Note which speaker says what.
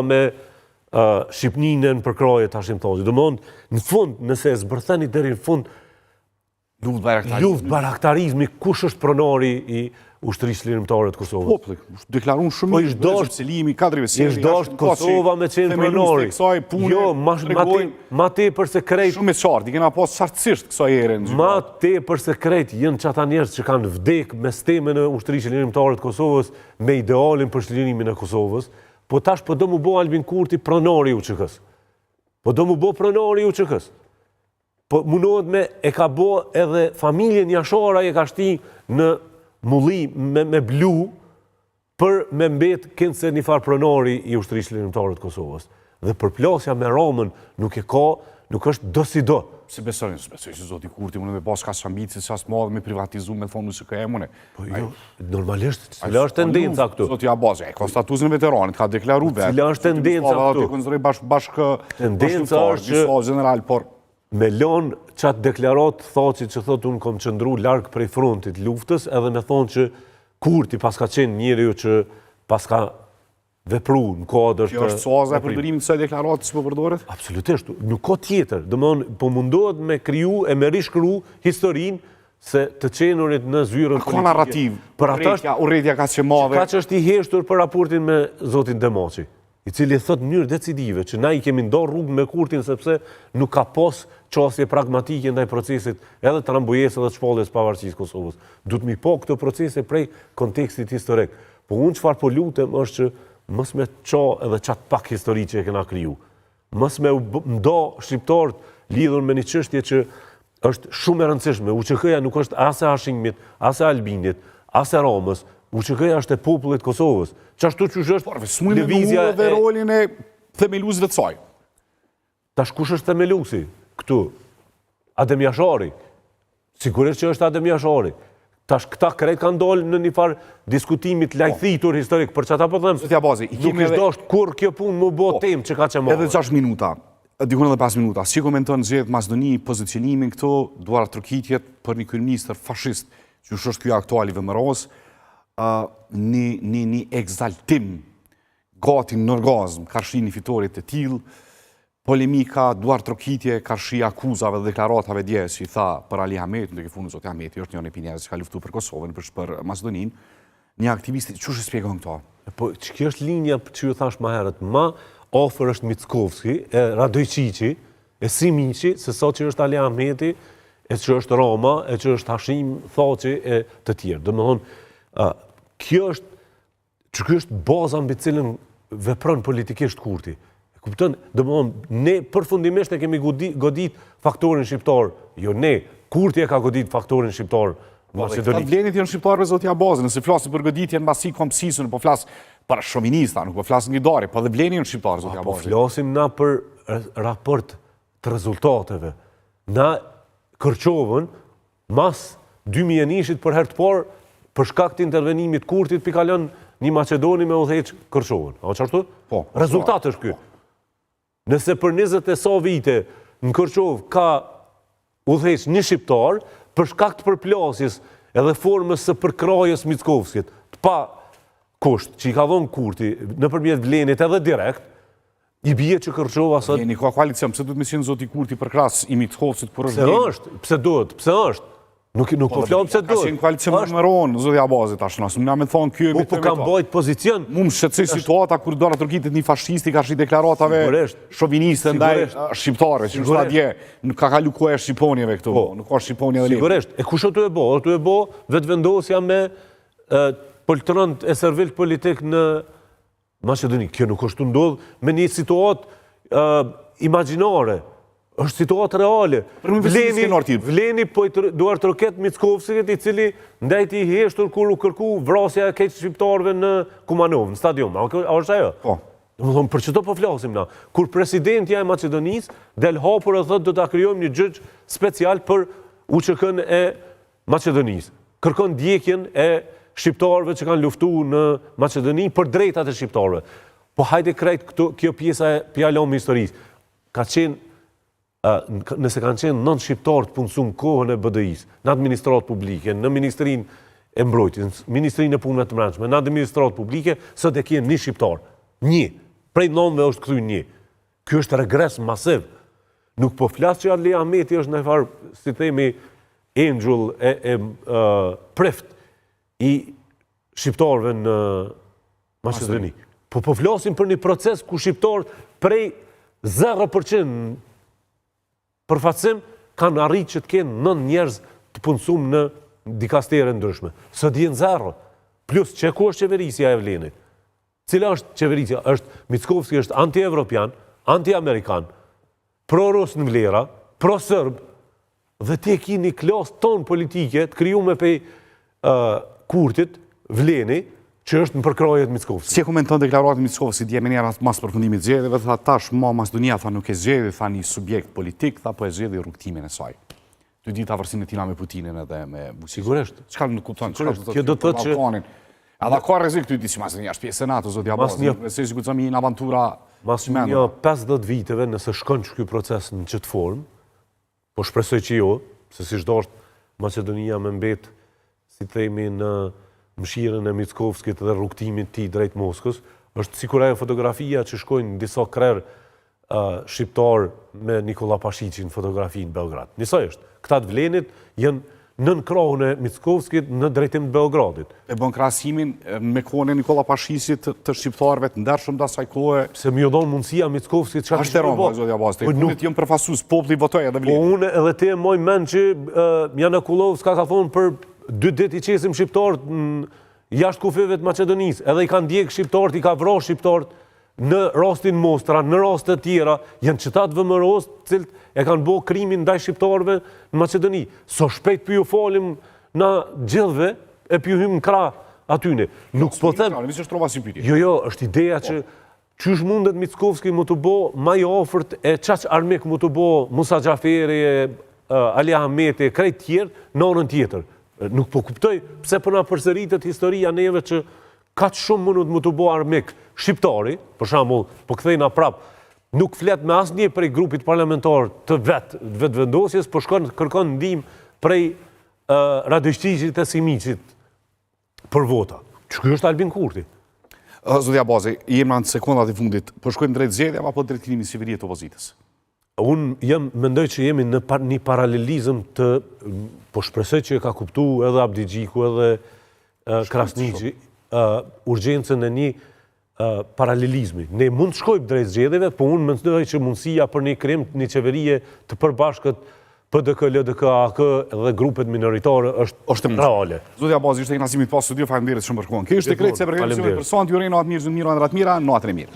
Speaker 1: me Shqipninë në përkrahje të Hashim Thaçit. Domethënë, në fund, nëse e zbërtheni deri në fund,
Speaker 2: Luftë bajraktarizmi.
Speaker 1: Luftë bajraktarizmi, kush është pronari i ushtrisë çlirimtare të Kosovës?
Speaker 2: Populli, deklarun shumë
Speaker 1: po ish dosht,
Speaker 2: Selimi, Kadri Veseli,
Speaker 1: ish dosht Kosova me qenë pronari.
Speaker 2: Kësaj pune,
Speaker 1: jo, ma, ma, te, ma tepër se krejt...
Speaker 2: Shumë e qartë, i kena pas qartësisht kësaj here në
Speaker 1: Ma tepër se krejt janë qata njerëz që kanë vdek me stemën e ushtrisë çlirimtare të Kosovës, me idealin për çlirimin e Kosovës, po tash po do m'u bo Albin Kurti pronari i UÇK-së. Po do m'u bo pronari i UÇK-së. Po mundohet me e ka bo edhe familjen Jasharaj e ka shti në mulli me, me blu për me mbet kinse një farë pronari i ushtrisë çlirimtare të Kosovës. Dhe përplasja me Ramën nuk e ka, nuk është do si
Speaker 2: do. Si besoni, si besoj se zoti Kurti mund me pas kaq ambicie sa të madhe me privatizu me thonë se e mune.
Speaker 1: Po jo, normalisht, cila është tendenca këtu?
Speaker 2: Zoti Abazi, e ka statusin e veteranit, ka deklaru
Speaker 1: vetë. Cila është tendenca këtu?
Speaker 2: Ti konsideroj bashk bashk
Speaker 1: tendenca është
Speaker 2: që general, por
Speaker 1: me lon qatë deklaratë Thaçit që thotë unë kom qëndru larg prej frontit luftës edhe me thonë që Kurti paska qenë njeriu që paska vepru në
Speaker 2: kuadër të... Kjo është suaza e përdorimit të kësaj deklarate që po përdoret?
Speaker 1: Absolutisht, nuk ka tjetër. Domethënë, po mundohet me kriju e me rishkru historinë se të qenurit në zyrën
Speaker 2: politike... Ka narrativë,
Speaker 1: për ata është,
Speaker 2: urrejtja kaq e madhe.
Speaker 1: Kaq është i heshtur për raportin me zotin Demaçi, i cili thotë në mënyrë decidive që na i kemi ndarë rrugë me Kurtin sepse nuk ka pos qasje pragmatike ndaj procesit edhe të Rambujesë edhe të shpalljes pavarësisë Kosovës. Duhet mi pa këto procese prej kontekstit historik. Po unë çfarë po lutem është që mos me ça edhe qat pak histori që e kena kriju. Mos me u nda shqiptarët lidhur me një çështje që është shumë e rëndësishme. UÇK-ja nuk është as e Hashimit, as e Albinit, as e Ramës. UÇK-ja është e popullit të Kosovës. Qashtu qysh është
Speaker 2: Por, lëvizja e rolin e themeluesve të saj.
Speaker 1: Tash kush është themeluesi këtu? Adem Jashari. Sigurisht që është Adem Jashari. Tash këta krejt kanë dalë në një farë diskutimi të lajthitur historik, për qata po them,
Speaker 2: Zoti Abazi, i
Speaker 1: nuk
Speaker 2: kemi
Speaker 1: ish
Speaker 2: edhe
Speaker 1: dasht kurrë kjo punë m'u bo
Speaker 2: Po,
Speaker 1: temë që kaq e madhe.
Speaker 2: Edhe 6 minuta, dikun edhe 5 minuta. Si komenton zgjedhjet Maqedoni, pozicionimin këtu, duartrokitjet për një kryeministër fashist, që është ky aktuali i VMRO-s, ë një një një ekzaltim gati në orgazm karshi një fitore të tillë, polemika, duartrokitje karshi akuzave dhe deklaratave dje, si tha për Ali Ahmetin, duke funu zoti Ahmeti është njëri prej njerëzve që ka luftu për Kosovën, për për Maqedoninë, një aktivist, qysh e shpjegon
Speaker 1: këto? Po, që kjo është linja që ju thash ma herët, ma afër është Mickovski, e Radojčići, e Simiqi, se sa që është Ali Ahmeti, e që është Rama, e që është Hashim Thaçi, e të tjerë. Domethonë, kjo është Që kjo është baza mbi cilën vepron politikisht Kurti. E kupton? Domethonë, ne përfundimisht e kemi godit faktorin shqiptar. Jo ne, Kurti e ka godit faktorin shqiptar
Speaker 2: në po, Maqedoni. Këta vlenit janë shqiptarëve zoti Abazi, nëse flasim për goditjen mbasi kombësisë, nuk po flas për shovinista, nuk po flas ngidari, po dhe vleni janë shqiptarë zoti
Speaker 1: po Abazi. Po flasim na për raport të rezultateve. Na Kërçovën Mas 2001-shit për herë të parë, për shkak të intervenimit Kurtit, pi kalon një Maqedoni me udhëheq Kërçovën. A qashtu?
Speaker 2: Po.
Speaker 1: Rezultat është ky. Po. Nëse për 20 e sa vite në Kërçovë ka udhëheq një shqiptar, për shkak të përplasjes edhe formës së përkrahjes Mickovskit, të pa kusht, që i ka dhonë Kurti, nëpërmjet Vlenit edhe direkt, I bie që Kërçova
Speaker 2: sot... Vleni ka koalicion, pse duhet me qenë zoti Kurti përkrahës i Mickovskit,
Speaker 1: kur është Vleni? Pse është? Pse duhet? Pse është? Nuk, nuk po, po flas pse duhet.
Speaker 2: Ka qenë koalicion me VMRO-në, zoti Abazi, tash nësë më me thonë kjo e
Speaker 1: po, po kam bajt pozicion.
Speaker 2: Mu më shqetësoi situata kur duartrokitet një fashisti karshi deklaratave shoviniste ndaj shqiptarëve, që është dje, nuk ka kalu koha e shqiponjeve këtu, po. nuk ka shqiponje dhe
Speaker 1: Sigurisht, e kush është tu e bo? Është tu e bo Vetëvendosja me poltronët e servilët politik në Maqedoni, kjo nuk është tu ndodhë me një situatë imagjinare, është situatë reale.
Speaker 2: Vleni,
Speaker 1: vleni po i duartroket Mickovskit, i cili ndejti i heshtur kur u kërku vrasja e krejt shqiptarëve në Kumanovë, në stadium. A është ajo?
Speaker 2: Po.
Speaker 1: Domethonë, për qëto po flasim na? Kur presidentja e Maqedonisë del hapur e thotë do ta krijojmë një gjyq special për UÇK-në e Maqedonisë, kërkon ndjekjen e shqiptarëve që kanë luftu në Maqedoni për drejtat e shqiptarëve. Po hajde krejt këto, kjo pjesa e po ja lom historisë. Ka qenë, nëse kanë qenë 9 shqiptarë të punësu në kohën e BDI-së, në administratë publike, në Ministrinë e Mbrojtjes, në Ministrinë e Punëve të Brendshme, në administratë publike, sot e kemi një shqiptar. Një. Prej nëntëve është kthy një. Ky është regres masiv. Nuk po flas që Ali Ahmeti është najfarë, si themi, engjull e, e, e prift i shqiptarëve në Maqedoni. Po po flasim për një proces ku shqiptarët prej 0% përfaqësim kanë arrit që të kenë 9 njerëz të punësum në dikastere ndryshme. Sot janë zero. Plus, që ku është qeverisja e Vlenit? Cila është qeverisja? Është Mickovski është anti-evropian, anti-amerikan, pro-rus në vlera, pro-sërb, dhe ti e ki një klasë tonë politike të krijume pej Kurtit, Vleni, që është në përkrahje të Mickovskit.
Speaker 2: Si e komenton deklaratën e Mickovskit dje menjëherë mas përfundimit të zgjedhjeve, tha tash ma Maqedonia tha nuk e zgjedhi, tha një subjekt politik, tha po e zgjedhi rrugëtimin e saj. Të ditë afërsinë e tina me Putinin edhe me
Speaker 1: Vučićin. Sigurisht.
Speaker 2: Çka nuk kupton, çka do të thotë për Ballkanin? Edhe ka rrezik të ditë që Maqedonia është pjesë e NATO, zoti Abazi, një... se si guxon në aventura
Speaker 1: Mas një 50 viteve, nëse shkon që ky proces në qëtë formë, po shpresoj që jo, se si është Maqedonia me mbet, si themi, në mëshirën e Mickovskit dhe rrugëtimit tij drejt Moskës, është sikur ajo fotografia që shkojnë disa krerë shqiptar me Nikola Pashiqin fotografi në Beograd. Njësoj është, këta të Vlenit janë nën krahun e Mickovskit në drejtim të
Speaker 2: Beogradit. E bën krahasimin me kohën e Nikola Pashiqit të shqiptarëve të ndershëm të asaj kohe.
Speaker 1: Se me ju dhonë mundësia Mickovskit
Speaker 2: çka të bo. Zoti Abazi, po nuk janë përfaqësues, populli votoi edhe
Speaker 1: Vlenin. Po unë edhe ti e moj mend që Janakullovska ka thonë për dy ditë i qesim shqiptarët jashtë kufijve të Maqedonisë, edhe i ka ndjek shqiptarët, i ka vra shqiptarët Në rastin Mostra, në raste të tjera, janë qëta të VMRO-s, të cilët e kanë bo krimin ndaj shqiptarëve në Maqedoni. Sa shpejt po ju falim na gjithëve e po ju hymë në krah atyne. Nuk po them... Jo, jo, është ideja që po. qysh mundet Mickovski me t'u bo ma i afërt e qaq armik me t'u bo Musa Xhaferi e Ali Ahmeti e krejt tjerë në anën tjetër. Nuk po kuptoj pse po na përsëritet historia neve që Kaq shumë mundet me t'u bo armik shqiptari, për shembull, po kthehna prap, nuk flet me asnjë prej grupit parlamentar të vet, të Vetëvendosjes, po shkon kërkon ndihmë prej Radojçiqit e Simiqit për vota. Që ky është Albin Kurti?
Speaker 2: Zoti Abazi, jemi në sekondat e fundit. Po shkojmë drejt zgjedhjeve apo drejt krijimit të qeverie të opozitës?
Speaker 1: Unë jam, mendoj që jemi në par, një paralelizëm të, po shpresoj që e ka kuptu edhe Abdixhiku edhe Krasniqi, urgjencën e një paralelizmi. Ne mund të shkojmë drejt zgjedhjeve, po unë mendoj që mundësia për një krijim një qeverie të përbashkët PDK, LDK, AAK dhe grupet minoritare është, është reale.
Speaker 2: Zoti Abazi, ishte kënaqësi me të pas studio, faleminderit shumë për kohën. Kjo ishte krejt sa për emisionin për sonte, ju uroj natë mirë, mirë, ëndrra të mira, natën e mirë.